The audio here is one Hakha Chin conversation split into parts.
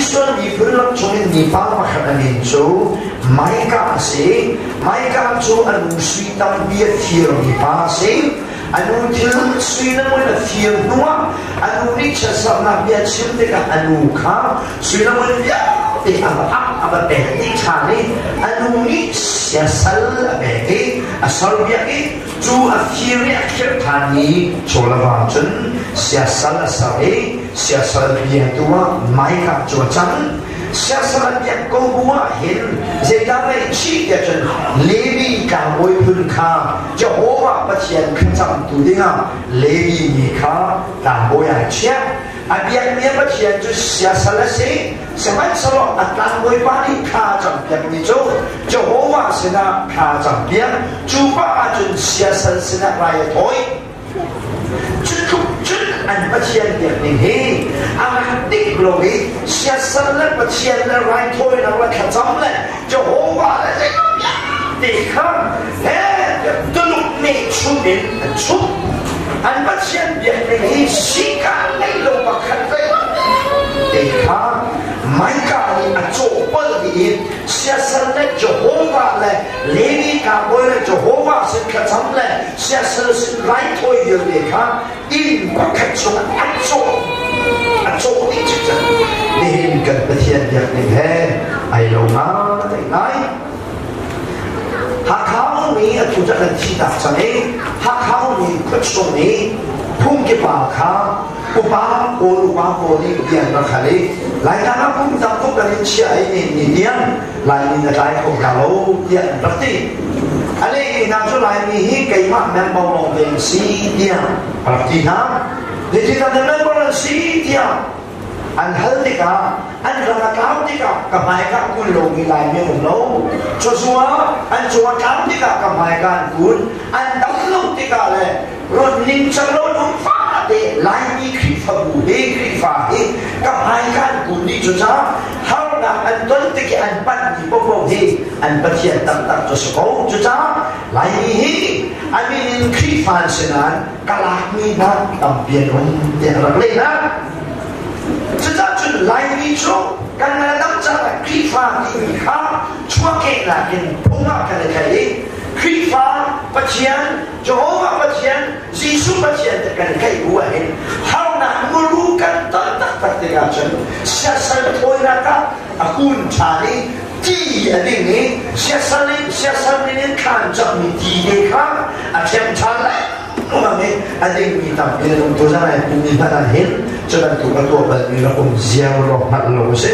Israel miphun lak chungin mipa pakhat a min cu Micah a si. Micah cu a nu sui tampi a firmi pa a si. A nu thil sui le ngun a fir hnuah a nu nih chiatserhnak bia chim tikah a nu kha sui le ngun vialte a va ap a va pek dih ṭhan i a nu nih siasal a pek i a serpiak i cu a fir i a khirh ṭhan i chaw le vang cun siasal a ser i siasal biatu ah Micah cu a cang. Siasal a biak ko bu ah hin zeidah ngaihchih tiah cun Levi tlangbawi phun kha Jehovah Pathian thlacamtu dingah Levi mi kha tlangbawi ah a chiah. A biakmi a Pathian cu siasal a si, sihmanhsehlaw a tlangbawipa nih thla a campiakmi cu Jehovah sinah thla a campiak. Cu pa ahcun siasal sinah rai a thawi. Cu tluk cun an Pathian biakning hi a rak dik lo i siasal le Pathian le raithawinak le thlacam le Jehovah le zeizong vialte kha he Tuluk nih chung in an chuh. An Pathian biakning hi sika ngei lo pakhat te kha Micah nih a cawhpolh dih i siasal le Jehovah le Levi tlangbawi le Jehovah sin thlacam le siasal sin raithawi vialte kha inn pakhat chungah a cawh a cawh dih cikcek. Nihin kan Pathian biakning he ai lo ngai ngai. Hakha ummi atu cu an thi tak cang i Hakha ummi khuachung i phungki pa kha upa pawl upa pawl nih bia an rak hal i Laitlang ah phung tam tuk kan in chiah i ni ni tiang Laimi na tlai kho hna lo tiah an rak ti. A lehmi hna cu Laimi hi keimah member lawng te an si tiah a rak ti hna. Zeitindah na member an si tiah an hal tikah an rang a tlau tikah ka hmaika kun lomi Laimi an um lo. Cucaah an cung a tlau tikah ka hmaika an kun. An dam lo tikah le run ningcang lo um fate Laimi Khrihfabu hi Khrihfa hi ka hmaika an kun dih cucaah harnak an ton tik i an panhmi paohpaoh hi an Pathian taktak cu si ko. Cucaah Laimi hi a min in Khrihfa an si nain ka lakmi hna tampi an um tiah rak leh hna. Cucaah cun Laimi cu kan ngan a dam caah Khrihfa timi kha chuahkehnak in phung ah kan i tlaih i Khrihfa Pathian, Jehovah Pathian, Jesuh Pathian te kan tlaih bu ahhin harnak muru kan ton taktak tikah cun siasal thawinak ah a kun ṭhan i ti a ding i siasal in siasal min in thlan cangmi ti te kha a ṭhem ṭhan lai lengmang i a dingmi tampi an um tuzan ai pummi hmanh ah hin cu bantuk a tuah balmi rak um ziar law hngalh lo a si.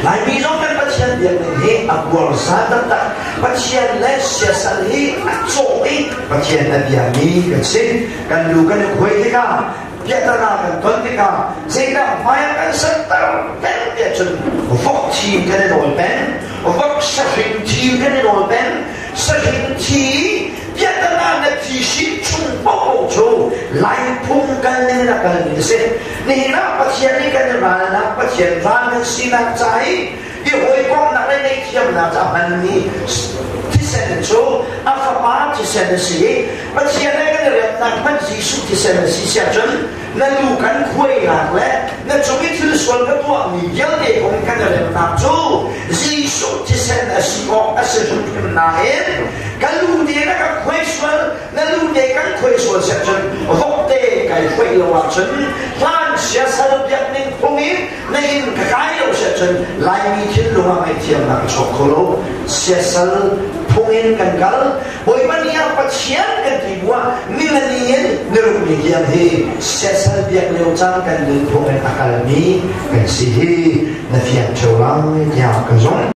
Laimi zong kan Pathian biakinn hi a puarsa taktak. Pathian le siasal hi a cawh i Pathian a biami kan si. Kan lu kan i khuai tikah, piahtana kan ton tikah, zeidah hmai ah kan serter peng tiah cun vok thi kan i nawl peng, vok sahring thi kan i nawl peng, sahring thi piahtana na thi hrim chung paohpaoh cu Laiphung kal ning in a kalmi a si. Nihin ah Pathian nih kan i ralnak, Pathian ral kan sinak ca i i hawikomhnak le ngaihthiamnak ca hmanmi thisen cu a fapa thisen a si i Pathian he kan i remnak hmanh Jesuh thisen a si siah cun na lu kan khuainak le na cung i thil sual ka tuahmi vialte kong kan i remnak cu Jesuh thisen a si awk a si hrimhrim nain ka lu te na ka khuai sual na lu te kan khuai sual seh cun vokte kai hruai lo ahcun hlan siasal biak ning phung in na inn ka kai lo seh cun Laimi thinlung ah ngaihthiamnak a chuak kho lo. Siasal phung in kan kal. Bawipa ni ah Pathian kan ti bu ah ningani in niruk ni tiang hi siasal biak lio caan kan nunphung in a kalmi kan si hi na fiang ṭheo lai tiah ka zumh.